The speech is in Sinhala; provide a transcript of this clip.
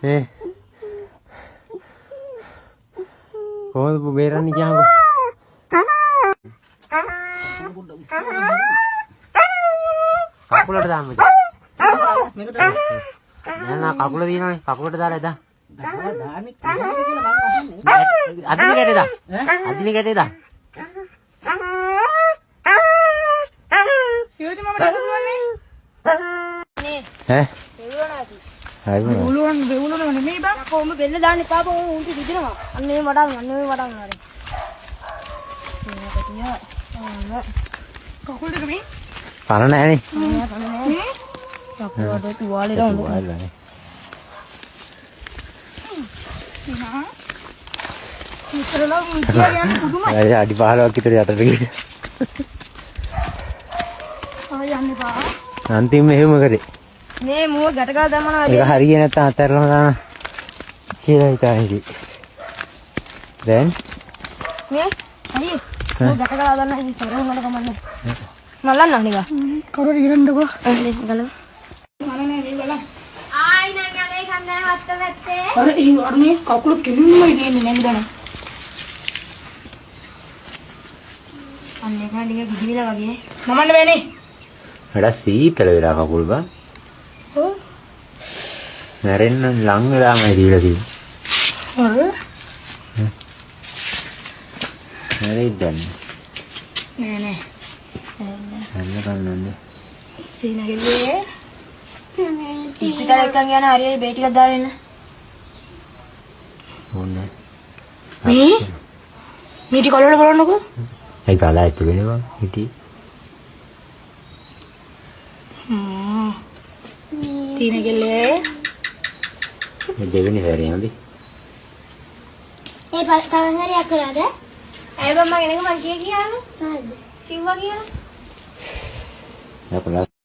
මේ කොහොමද බේරන්නේ කියන්කෝ. කකුලට දාන්න මචං. මේකට නෑ නෑ කකුල තියෙනවනේ. කකුලට දාලා එදා. දාන්නේ කොහොමද කියලා මං අහන්නේ. අදින ගැටේ දා. අදින ගැටේ දා. සියුති මම ඩඟ පුළුවන් නේ. නේ. ඈ? දෙවුලනාති. හරි. පුළුවන් දෙවුලනව නෙමෙයි බං. කොහොම බෙල්ල දාන්න එපා බං උන්ට විදිනවා. අන්න ඒ වඩාම අන්න ඒ වඩාම හරි. කකුල් දෙක මේ පණ නෑනේ. මේ කකුලට තුවාලේ දාන්න. තුවාලේ. නා. ඉතරලා මුතියා යන්නේ පුදුමයි. අර අඩි 15ක් විතර යටට ගිහින්. ආය යන්න එපා. අන්තිම එහෙම කරේ. මේ මුව ගැට ගාලා දැම්මම ඒක හරිය නැත්තම් අතහැරලම දාන කියලා හිතා හිටියේ. දැන් මේ හරි මුව ගැට ගාලා දාන්න ඉතින් සර වුණාට කමන්නේ. මල්ලන්න නිකන්. කරුවට ඉරන්නකෝ. නේ ගලව. මම නෑ මේ බලන්න. ආයි නං යගේ කන්නේ වත්ත පැත්තේ. අර ඒ අර මේ කකුල කෙලින්මයි තියෙන්නේ නේද දන. අන්න ඒක ටික ගිජිවිලා වගේ. නමන්න බෑනේ. වැඩ සීතල වෙලා කකුල් බං. ඔව්. මැරෙන්න ලං වෙලාමයි දීලා තියෙන්නේ. අර මැරෙයිද දන්නේ. නෑ නෑ. හන්න කන්නන්නේ. සීනගෙල්ලේ. ඉස්පිතාලෙ එක්කන් යන හරියයි බේ ටිකක් දාලා එන්න. ඕනේ. මේ මේ ටික අල්ලලා බලන්නකෝ. ඒ ගලා ඇතුලේ බං හිටියේ. තීනගෙල්ලේ. මේ දෙවෙනි සැරේ හොඳයි. ඒ තව සැරයක් කරාද? ඇයි බං මං එනක මං කිය කියානේ? හරිද? කිව්වා කියලා. යකලා.